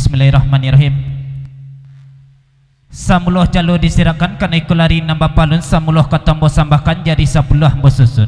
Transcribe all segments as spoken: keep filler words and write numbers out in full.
Bismillahirrahmanirrahim. Samulo jalo disirakan, kanai iko lari nan bapalun, samulo kato ambo sambahkan, jadi sapuluah ambo susun.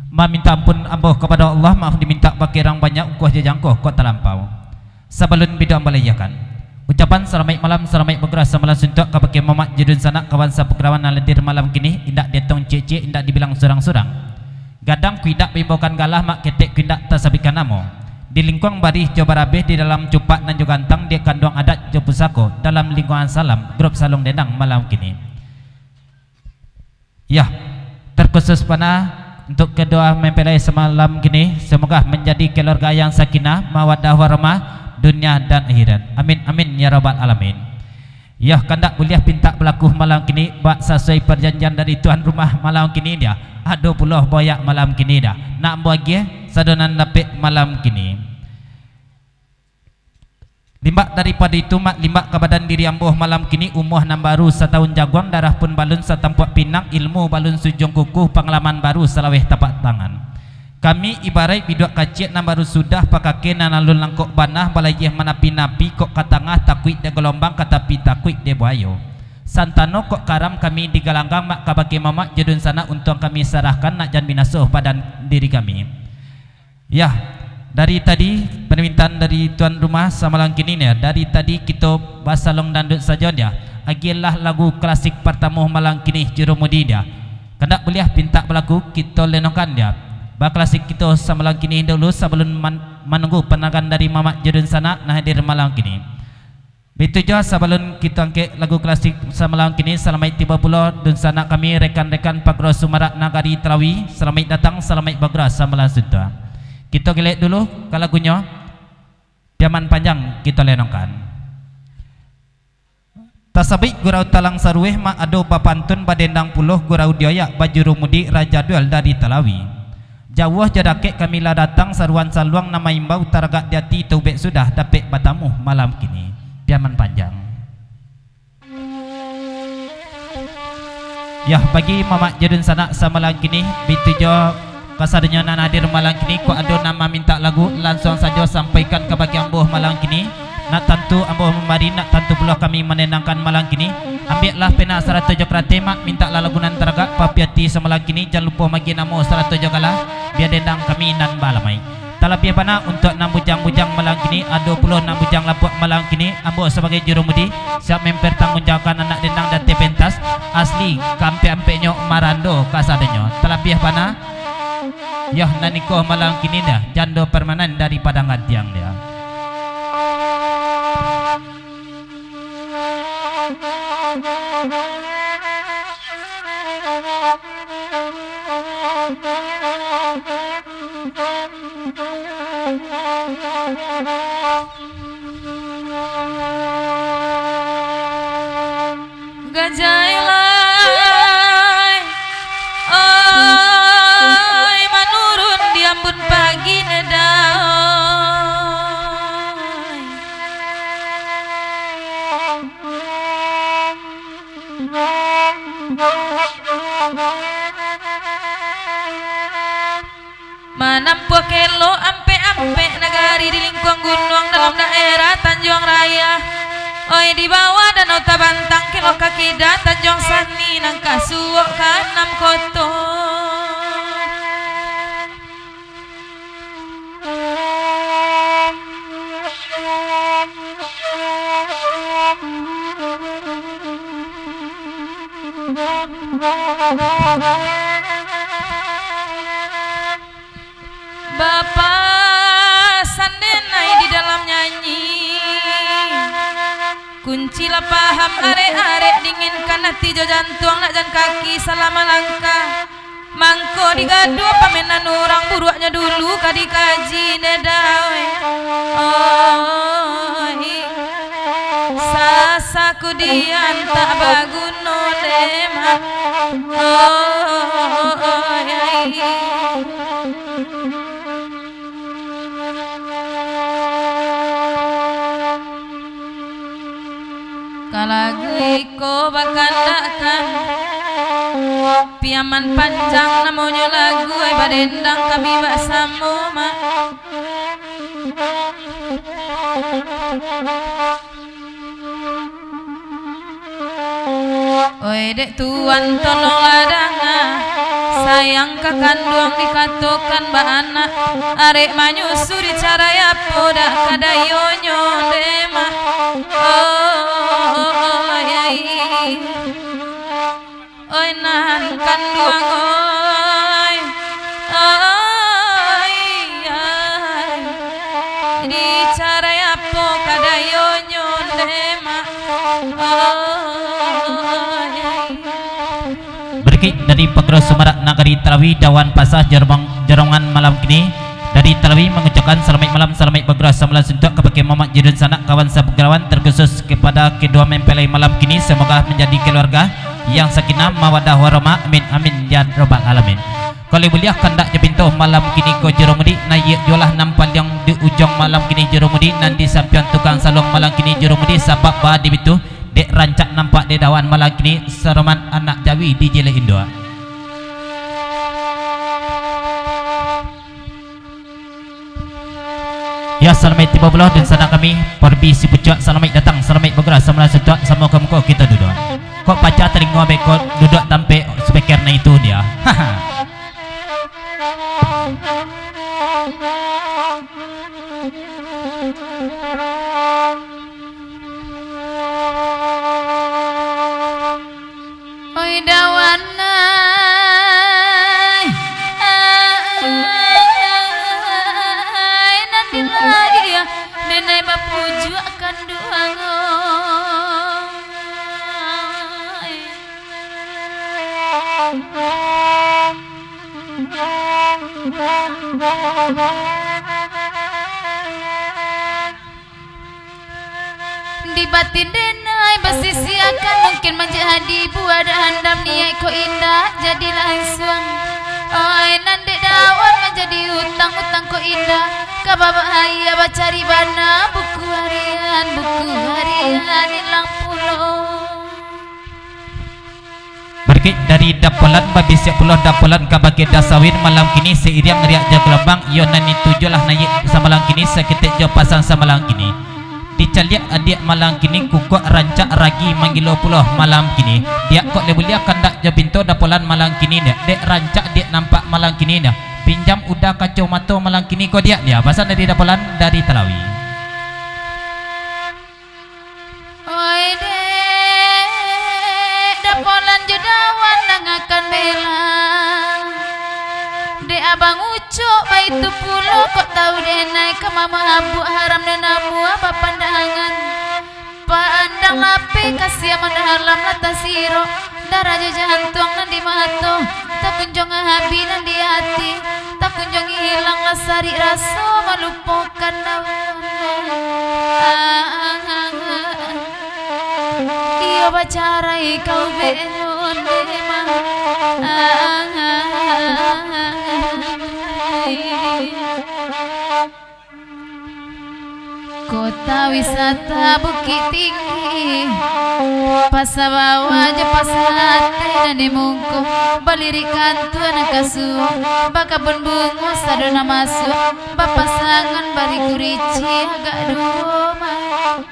Maminta ampun ambo kapado Allah, maaf diminta bakeh urang banyak, ungkuah jajangko kok talampau. Sabalun biduak ambo layiakan, ucapan salamaik malam, salamaik bagurau samalam suntuak kabakeh mamak jo dunsanak, kawan sapakarawan nan hadir malam kini, indak dietong ciek-ciek, indak dibilang surang-surang. Gadang ku indak baimbaukan galah, mak ketek ku indak tasabuikkan namo. Di lingkuang barih jo barabeh, di dalam cupak nan jo gantang, di kanduang adat jo pusako, dalam lingkungan salam, grup Saluang Dendang malam kini. Yah, terkhusus bana untuk kedua mempelai samalam kini, semoga menjadi keluarga yang sakinah, mawaddah warahmah, dunia dan akhirat. Amin, amin, ya rabbal alamin. Yah, kandak buliah pintak balaku malam kini, bak sasuai parjanjian dari tuan rumah malam kini dia. Ado pulo boyak malam kini dia. Nak ambo agiah, sado nan dapek malam kini. Limbak daripado itu, mak, limbak ka badan diri ambo malam kini, umua nan baru satahun jaguang, darah pun balun satampuak pinang, ilmu balun sujung kuku, pangalaman baru salaweh tapak tangan. Kami ibaraik biduak kaciak nan baru sudah, pakakeh nan alun langkok bana, balayiah manapi-napi, kok ka tangah takuik dek galombang, ka tapi takuik dek buayo. Santano kok karam kami di galanggang, mak, kabakeh mamak jo dunsanak, untuang kami sarahkan, nak jan binaso badan diri kami. Yah, dari tadi, permintaan dari tuan rumah samalam kini ni, dari tadi kito basalong dangdut sajo dia. Agiahlah lagu klasik partamo malam kini, Jurumudi dia. Kandak buliah pintak balaku, kito lenongkan dia. Baklasik kito samalam kini dulu, sabalun man-, manunggu panangan dari mamak jo dunsanak nan hadir malam kini. Baitu juo, sabalun kito angkek lagu klasik samalam kini, salamaik tibo pulo dunsanak kami, rekan-rekan Pagro Sumarak Nagari Talawi, salamaik datang, salamaik bagurau samalam suntuak. Kito galek dulu ka lagunyo, Piaman Panjang kito lenongkan. Tasabuik gurau talang saruweh, mak, ado bapantun badendang pulo, gurau dioyak bajurumudi, Raja Duel dari Talawi. Jauah jo dakek kami lah datang, saruan saluang nan maimbau, taragak di ati taubek sudah, dapek batamu malam kini. Piaman Panjang. Yah, bagi mamak jo dunsanak samalam kini, baitu juo kasadonyo nan hadir malam kini, kok ado nan mamintak lagu, lansuang sajo sampaikan kabake ambo malam kini. Nak tantu ambo mambari, nak tantu pulo kami manenangkan malam kini. Ambiaklah pena sarato jo karateh, mak, mintaklah lagu nan taragak, papi ati samalam kini, jan lupo magiah namo sarato jo galah, bia dendang kami nan baalamaik. Talabiah bana untuak nan bujang-bujang malam kini, ado pulo nan bujang lapuak malam kini, ambo sabagai jurumudi, siap mempertanggungjawabkan anak dendang di ateh pentas, asli kaampek-ampeknyo marando kasadonyo. Talabiah bana, yah, nan iko malam kini dah, jando permanen dari Padang Gantiang dia. Gajah elai, oi, manurun di ambun pagi ne dai. Manampuah kelok ampek-ampek nagari di lingkuang gunuang dalam daerah Tanjuang Raya. Oi, di bawah Danau Tabantang, kelok ka kida Tanjuang Sani, nan ka suok ka anam koto. Bapasan denai di dalam nyanyi. Kunci lah paham arek-arek, dinginkan ati jo jantuang, nak jan kaki salah malangkah. Mangko digaduah pamenan urang, buruaknyo dulu ka dikaji ne dai. Oi, sasakudian tak baguno demak. Oi. Ka lagu iko bakandakan, Piaman Panjang namonyo lagu, ai badendang kami basamo, mak. Oi, dek tuan, tolonglah danga, sayang ka kanduang dikatokan baanak, arek manyusui carai apo dak kadayonyo, dek mak. Oi, ai. Oi nan kanduang, oi, oi, ai. Dicarai apo kadayonyo, dek mak, oi, ai. Barikik dari Pagaro Sumarak Nagari Talawi, Dawan Pasah Jorobang, Jorongan malam kini. Dari Talawi mangucapkan salamaik malam, salamaik bagurau, samalam suntuak kabake mamak jo dunsanak, kawan sapagurawan, terkhusus kepada kedua mempelai malam kini, semoga menjadi keluarga yang sakinah mawadah warahmah. Amin, amin, ya rabbal alamin. Kalau buliah kandak jo pinto malam kini ko juru mudik, naiak juolah nan paliang di ujuang malam kini juru mudik, nan di sampiang tukang saluang malam kini juru mudik, sabab ba di bitu dek rancak nampak dek dawan malam kini, saroman anak jawi di jilek induak. Ya, salamaik tibo pulo dunsanak kami, Porbi Sipucuak, salamaik datang, salamaik bagurau, samalam suntuak, samo ka muko kito duduak. Kok pacah talingo beko duduak tampek speaker na itu dia. Oi dawan ai, ai, nan dilahia denai bapujuak kanduang, oi. Di batin denai basisiakan, mungkin manjadi buah dak handam niaik ko indak jadi lansuang. Oi, nan dek dawan manjadi utang, utang ko indak ka babahaya bacari bana buku harian, buku harian ilang pulo. Barikik dari Dapolan, babisiak pulo Dapolan kabake Dasawin malam kini, sairiang riak jo galambang, iyo nan itu juolah naiak samalam kini, saketek jo pasan samalam kini. Dicaliak adiak malam kini, kukuak rancak ragi manggilo pulo malam kini. Diak kok lai buliah kandak jo pinto Dapolan malam kini, dek rancak diak nampak malam kini, pinjam uda kaco mato malam kini ko diak dia. Pasan dari Dapolan, dari Talawi. Oi dek, Dapolan jo dawan dangakan bela. Dek abang Ucok baitu pulo, kok tau denai ka mamahabuak haram nan namuah bapandangan. Pandang lapeh kasiah mandalam latah sirok. Darah jo jantuang nan di mato, takunjuang habih nan di ati, takunjuang ilang lah sarik raso malupokan awak. Iyo bacarai kau bek nyo, Nde Mah. Kota wisata Bukittinggi, Pasa Bawah jo Pasa Ateh nan di muko, balirik kantua nan ka suok, bakabun bungo sado nan masuak, bapasangan bariku ricik agak duo mah.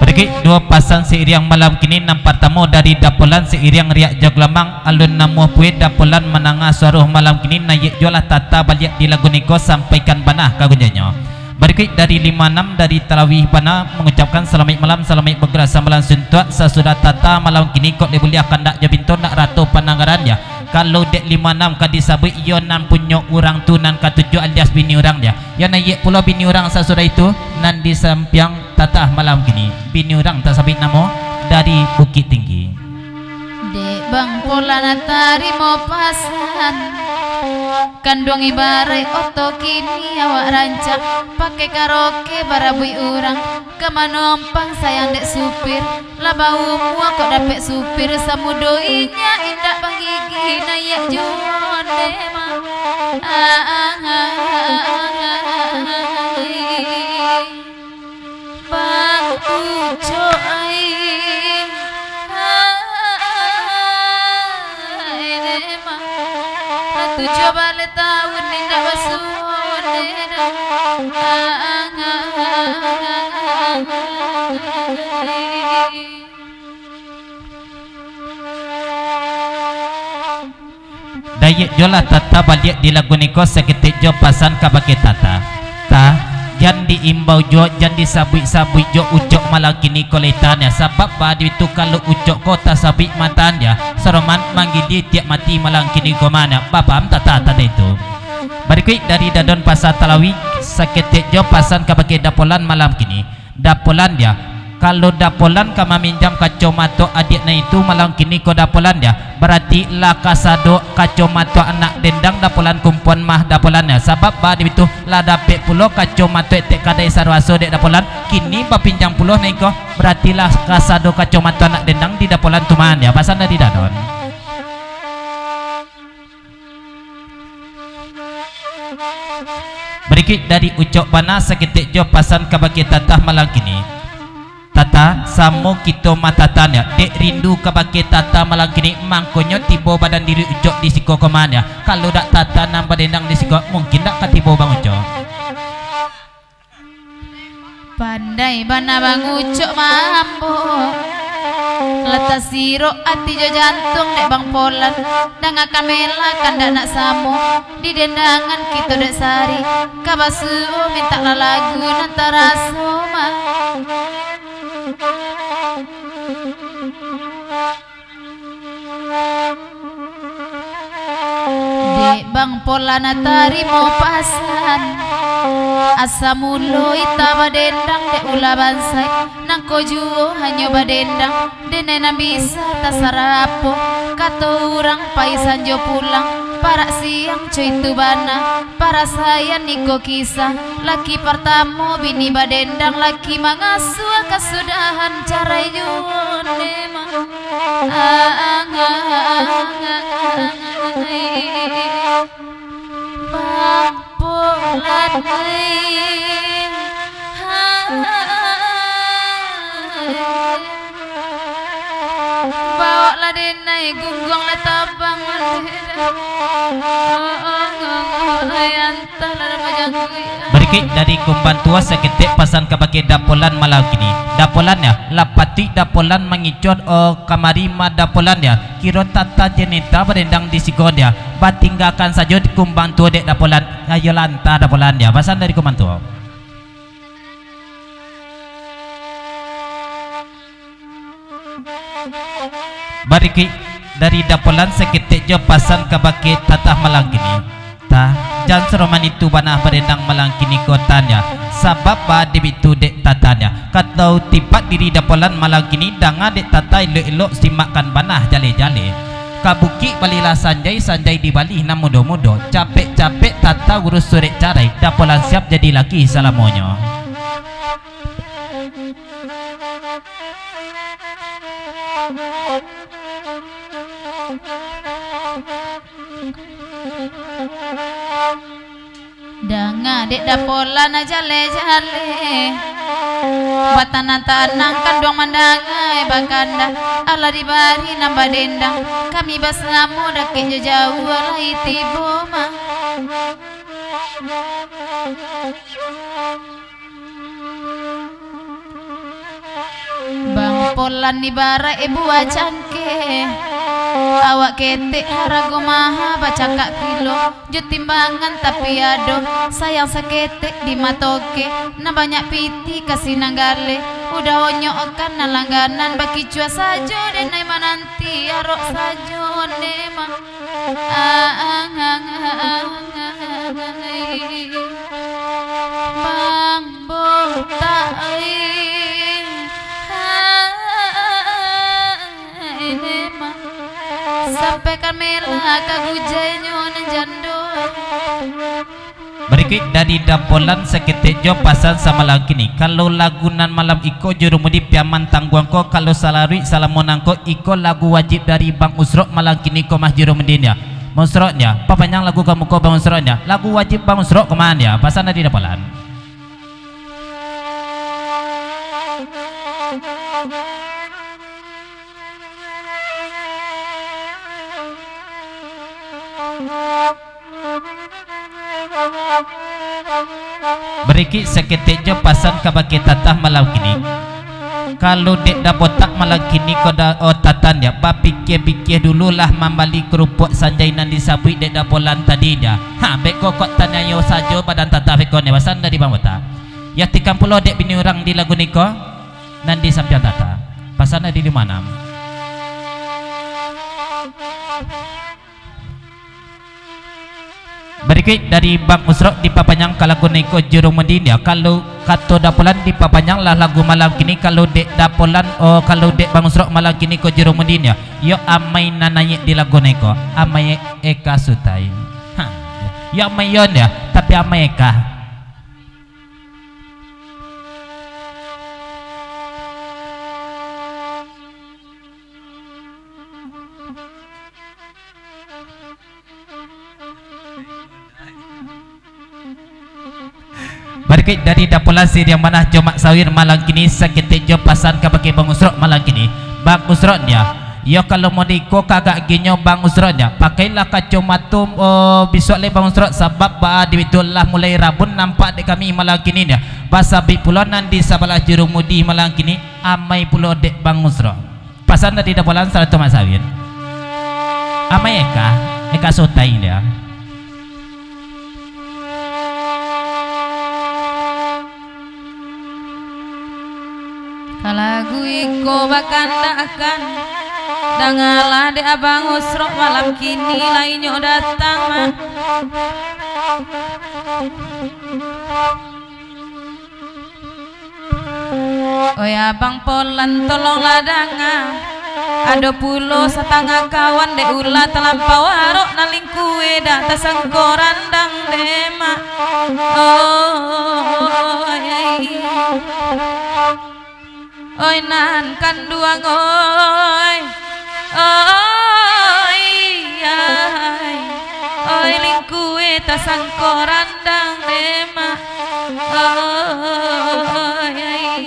Barikik duo pasan sairiang malam kini, nan partamo dari Dapolan sairiang riak jo galambang, alun namuah pueh Dapolan mandanga suaro malam kini, naiak juolah tata baliak di lagu niko, sampaikan bana ka gunjonyo. Barikik dari limo anam dari Talawi bana mangucapkan salamaik malam, salamaik bagurau samalam suntuak, sasudah tata malam kini kok lai buliah kandak jo pinto nak rato pandangaran dia. Kalau dek limo anam ka disabuik, iyo nan punyo urang tu nan katujuah alias bini urang dia. Iyo naiak pulo bini urang sasudah itu, nan di sampiang tata malam kini. Bini urang tasabuik namo dari Bukittinggi. Dek Bang Polan tarimo pasan. Kanduang ibaraik oto kini awak rancak, pakai karaoke barabuik urang, ka manompang sayang dek supir. Lah baumua kok dapek supir, samudo inyak indak bagigi, naiak juo Nde Mah. Ah, ah, ah, ah, ah, ah. Bang Ucok ai, ah, ah, ah, ah, Nde Mah. Lah tujuah Coba le taun indak basuo deh dah. Dayek jolah Tata baliak di lagu niko, saketek jo pasan kabake Tata. Ta, jan diimbau juo, jan disabuik-sabuik jo Ucok malam kini ko lai tanya, sabab baa ditu kalau Ucok ko tasabuik matan dia, saroman manggilia tiok mati malam kini ko manya, bapaham Tata tantang itu. Barikuik dari Dadon Pasa Talawi, saketek jo pasan kabake Dapolan malam kini. Dapolan dia, kalau Dapolan ka maminjam kacomato adiak nan itu malam kini ko Dapolan dia, barati lah kasado kacomato anak dendang Dapolan kumpuan mah Dapolan dia, sabab baa ditu lah dapek pulo kacomato etek kadai saraso dek Dapolan, kini bapinjam pulo nan iko, barati lah kasado kacomato anak dendang di Dapolan tu mah dia, pasan dari Dadon. Barikuik dari Ucok bana saketek jo pasan kabake Tata malam kini. Tata, samo kito mah Tata nyo, dek rindu kabake Tata malam kini, mangkonyo tibo badan diri Ucok di siko ko mah nyo. Kalau dak Tata nan badendang di siko, mungkin dak ka tibo Bang Ucok. Pandai bana Bang Ucok mambok, lah tasirok ati jo jantuang dek Bang Polan. Dangakan Mela kandak nak samo, di dendangan kito dek sari, ka basuo mintak lah lagu nan taraso mah. Dek Bang Polan tarimo pasan, asa mulo ita badendang dek ulah bansaik, nangko juo hanyo badendang, denai nan bisa tasarapo. Kato urang pai sanjo pulang, parak siang co itu bana, parasaian iko kisah, laki partamo bini badendang, laki mangasuah kasudahan carai juo memang. Bang Polan, bawoklah denai gungguang lah tabang. Barikuik dari Kumbang Tuo saketek pasan kabake Dapolan malam kini. Dapolan nyo, lah patuik Dapolan mangicuah, o, kamari mah Dapolan nyo. Kiro Tata jo Neta badendang di siko nyo. Batinggakan sajo di Kumbang Tuo dek Dapolan. Ayolah antah Dapolan nyo. Pasan dari Kumbang Tuo. Barikuik dari Dapolan saketek jo pasan kabake Tata malam kini. Ta, jan saroman itu bana badendang malam kini ko Tata nyo. Sabab baa dek itu dek Tata nyo. Kato tipak diri Dapolan malam kini, danga dek Tata elok-elok, simakkan bana jaleh-jaleh. Ka bukik balilah sanjai, sanjai dibalih nan mudo-mudo. Capek-capek Tata urus surek carai, Dapolan siap jadi laki salamonyo. Danga dek Dapolan jaleh-jaleh, batanang-tanang kanduang mandanga bakanda, alah dibari nan badendang, kami basamo dakek jo jauah lai tibo mah. Bang Polan ibaraik buah cangkeh, awak ketek harago maha bacakak kilo, jo timbangan tapi ado, sayang saketek di matoke, nan banyak pitih ka sinan galeh, udah onyok okan nan langganan, bakicuah sajo denai mananti, arok sajo ne mah. Bang Botak ai, hai, memang sampai ka mela ka gujainyo nan jando. Barikuik dari Dapolan saketek jo pasan samalam kini. Kalau lagu nan malam iko Jurumudi Piaman tangguang ko, kalau salaruik salamo nangko, iko lagu wajib dari Bang Usrok malam kini ko mah Jurumudi nyo. Bang Usrok nyo, papanjang lagu kamu ko Bang Usrok nyo. Lagu wajib Bang Usrok ko mah nyo. Pasan dari Dapolan. Barikik saketek jo pasan kabake Tatah malam kini. Kalau dek Dapotak malam kini ko da, oh, Tatah nyo, bapikia-pikia dulu lah mambali karupuak sanjai nan disabuik dek Dapolan tadi nyo. Ha, beko kok taniayo sajo badan Tatah beko nyo, pasan dari Bang Botak. Yo, tikam pulo dek bini urang di lagu niko, nan di sampiang Tatah. Pasan dari Limanam. Barikik dari Bang Usrok dipapanyang ka lagu niko Jurumuddin yo. Kalau kato Dapolan dipapanyang lah lagu malam kini, kalau dek Dapolan, oh, kalau dek Bang Usrok malam kini ko Jurumuddin yo. Yo amai nan naiak di lagu niko, amai Eka Sutai. Ha. Yo amai Yon yo, tapi amai Eka. Barikik dari Dapolan Siriang Manah jo Mak Sawir malam kini, saketek jo pasan kabake Bang Usrok malam kini. Bang Usrok nyo, yo kalau mode iko kagak ginyo Bang Usrok nyo, pakailah kacomato, oh, bisuak lai Bang Usrok, sabab baa di itu lah mulai rabun nampak dek kami malam kini nyo. Basabuik pulo nan di sabalah Jurumudi malam kini, amai pulo dek Bang Usrok. Pasan dari Dapolan sarato Mak Sawir. Amai Eka, Eka Sutai dia. Ka lagu iko bakandakan, dangalah dek Abang Usrok malam kini, lai nyo datang mah. Oi Abang Polan, tolonglah danga. Ado pulo satangah kawan dek ulah talampau arok nan lingkue dak tasangko randang demak. Oi. Oi nan kanduang oi, oi ai, oi lingkue tasangko randang demak, oi ai.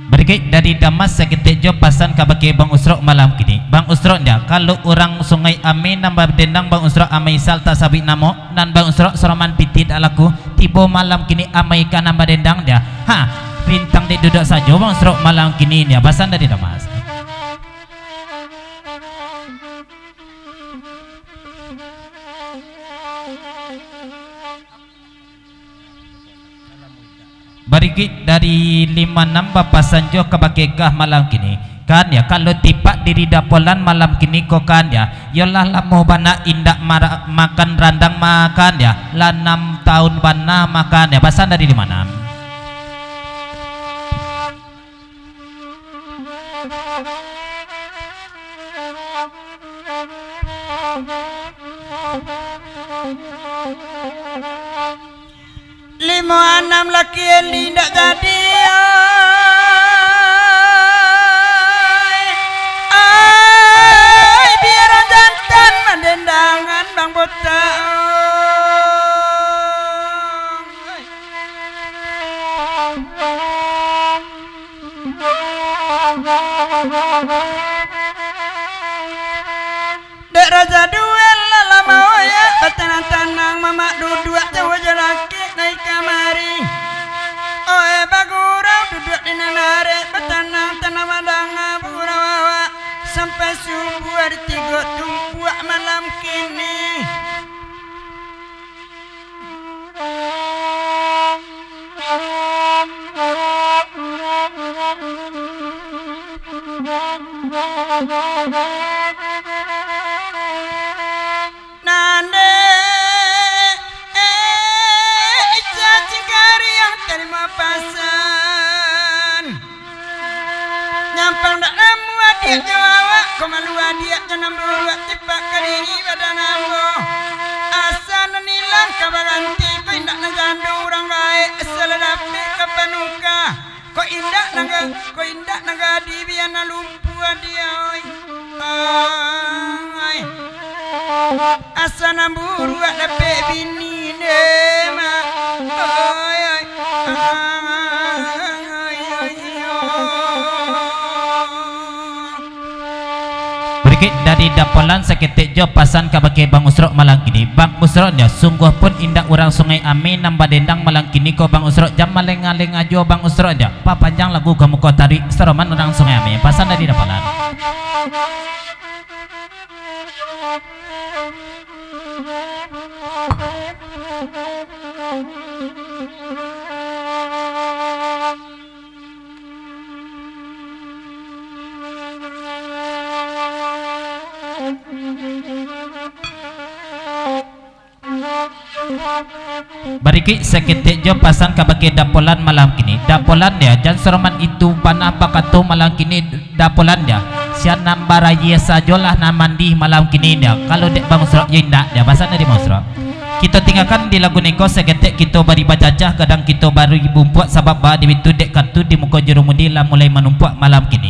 Barikik dari Damas saketek jo pasan kabake Bang Usrok malam kini. Bang Usrok nyo, kalau urang Sungai Ameh nan badendang Bang Usrok amai sal tasabuik namo, nan Bang Usrok saroman pitih dak laku. Tibo malam kini amai ka nan badendang dia. Ha, rintang dek duduak sajo Bang Usrok malam kini dia. Pasan dari Damas. Barikik dari Limanam bapasan jo kabake Kah malam kini. Kan ya, kalau tipak diri Dapolan malam kini ko kan ya, yolah lamo bana indak mara-, makan randang makan ya, lah anam taun bana makan ya, pasan dari Limanam. Limo anam laki eli ndak jadi, ai. Ai, biar jantan mandendangan Bang Botak, ai. Dek Raja Duel lah lamo oyak, batanang-tanang mamak duduak, jauah jo laki naiak kamari. Oe bagurau duduak di nan arek, batanang-tanang mandanga bagurau awak, sampai subuah di tigo tumpuak malam kini. Nande, eh, ica cingkariang tarimo pasan. Nyampang dak namuah adiak jo awak, ko malu adiak jo nan buruak tipak ka diri badan ambo. Asa nan ilang ka baranti, ko indak nan jando urang gaek, asa lah dapek ka panuka. Ko indak nan ga-, ko indak nan gadih bia nan lumpuah dia, oi. Ai. Asa nan buruak dapek bini ne, mak. Oi, oi. Ai, oi, oi. Barikik dari Dapolan saketek jo pasan kabake Bang Usrok malam kini. Bang Usrok nyo, sungguah pun indak urang Sungai Ameh nan badendang malam kini ko Bang Usrok, jan maleng-aleng ajo Bang Usrok nyo. Papanjang lagu ka muko taruih saroman urang Sungai Ameh. Pasan dari Dapolan. Barikuik saketek jo pasan kabake Dapolan malam kini. Dapolan yo, jan saroman itu bana bakato malam kini Dapolan yo. Sia nan barayie sajolah nan mandi malam kini yo. Kalau dek Bang Usrok yo indak yo. Pasan dari Bang Usrok. Kito tinggakan di lagu niko saketek, kito bari bacacah, gadang kito bari bumpuak, sabab baa dek itu dek katu di muko jurumudi lah mulai manumpuak malam kini.